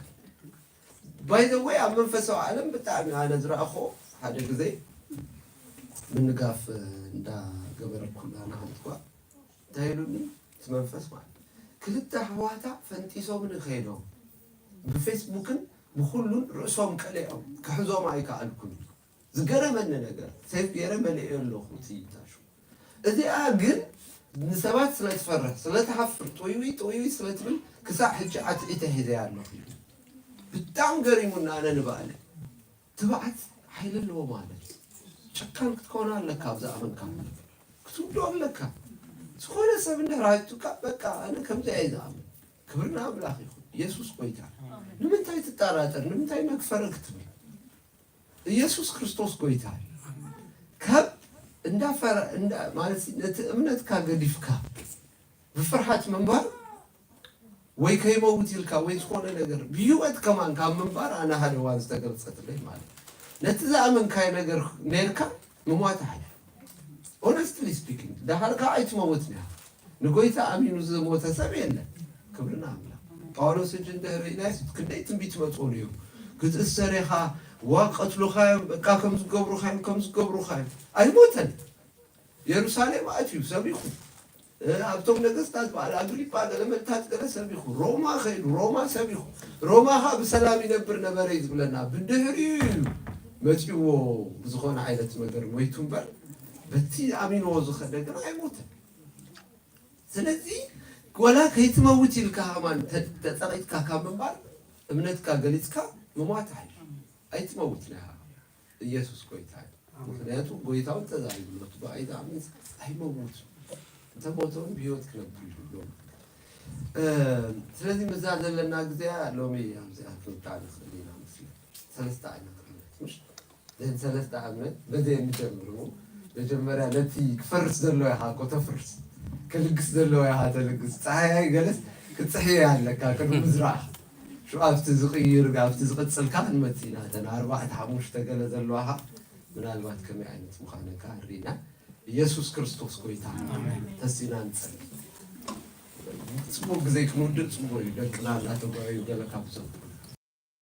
ባይ ዘ ወይ ኣብ መንፈሳዊ ዓለም ብጣዕሚ ኣነ ዝረኣኹ ሓደ ግዜ ምንጋፍ እንዳገበረኩላ ንሓንቲ ኳ እንታይ ኢሉኒ እቲ መንፈስ ማለት ክልተ ኣሕዋታ ፈንጢሶምኒ ከይዶም ብፌስቡክን ብኩሉን ርእሶም ቀሊዖም ክሕዞም ኣይከኣልኩን። ዝገረመኒ ነገር ሴፍ ገይረ መሊኤዮ ኣለኹ እቲ ታሹ። እዚኣ ግን ንሰባት ስለ ትፈርሕ ስለ ትሓፍር ጥውይውይ ጥውይውይ ስለ ትብል ክሳዕ ሕጂ ዓትዒተ ሒዘያ ኣለኹ ኢሉ። ብጣዕሚ ገሪሙና ኣነ ንባዕለ ትብዓት ሓይሊ ኣለዎ ማለት እዩ። ጨካን ክትኮን ኣለካ ኣብ ዝኣመንካ ክትውዶ ኣለካ። ዝኾነ ሰብ እንድሕር ሃይቱካ በቃ ኣነ ከምዚ እየ ዝኣምን። ክብርና ኣምላኽ ይኹን። ኢየሱስ ጎይታ። ንምንታይ ትጠራጠር? ንምንታይ መክፈረ ክትብል? ኢየሱስ ክርስቶስ ጎይታ እዩ። ካብ እንዳፈረ እንዳ ማለት ነቲ እምነትካ ገዲፍካ ብፍርሓት ምንባር ወይ ከይመውት ኢልካ ወይ ዝኾነ ነገር ብህይወት ከማን ካብ ምንባር ኣነ ሃደዋን ዝተገልጸትለይ ማለት ነቲ ዝኣመንካዮ ነገር ነርካ ምሟት ሓይል ሆነስትሊ ስፒኪንግ ደሃር ከዓ ኣይትመውት ኒያ ንጎይታ ኣሚኑ ዝሞተ ሰብ የለን። ክብርና ኣምላኽ ጳውሎስ እጅ እንድሕር ኢናይስ ክንደይ ትንቢት መፅኡ ነይሩ ክትእሰር ኢኻ ዋ ቀትሉኻዮም በቃ ከም ዝገብሩኻዮም ከም ዝገብሩኻዮም ኣይሞተን። የሩሳሌም ኣትዩ ሰቢኹ ኣብቶም ነገስታት በዓል ኣግሪጳ ገለ መልታት ገለ ሰቢኹ ሮማ ከይዱ ሮማ ሰቢኹ ሮማ ኸ ብሰላም ይነብር ነበረ እዩ ዝብለና ብድሕሪኡ እዩ መፂዎ ብዝኾነ ዓይነት ነገር ሞይቱ እምበር በቲ ኣሚንዎ ዝኸደ ግን ኣይሞተን። ስለዚ ወላ ከይትመውት ኢልካ ሃማን ተፀቂጥካ ካብ ምንባር እምነትካ ገሊፅካ ምሟት ሓይሽ ኣይትመውት ናይ ኢየሱስ ጎይታ እዩ። ምክንያቱ ጎይታውን ተዛሪብሎ እቲ ብኣይ ዝኣምን ኣይመውት እንተሞተ እውን ብህይወት ክነብር ይብሎ። ስለዚ ምዛ ዘለና ግዜያ ሎሚ ኣብዚኣ ክንወጣ ንኽእል ኢና መስለ ሰለስተ ዓይነት እምነት ምሽ ዘን ሰለስተ ዓመት በዘ እንጀምር እሞ መጀመርያ ነቲ ክፈርስ ዘሎ ኢኻ እኮ ተፍርስ ክልግስ ዘለዎ ኢኻ ተልግስ ፀሓያይ ገለስ ክትፅሕየ ኣለካ ቅድሚ ምዝራእኻ ሽዑ ኣብቲ ዝቕይር ኣብቲ ዝቕፅልካ ክንመፅእ ኢና እተን ኣርባዕተ ሓሙሽተ ገለ ዘለዋኻ ምናልባት ከመይ ዓይነት ምዃነካ ርኢና ኢየሱስ ክርስቶስ ጎይታ ተሲና ንፀሊ ፅቡቅ ግዜ ክንውድእ ፅቡቅ እዩ ደቅና እናተጓዩ ገለ ካብዞም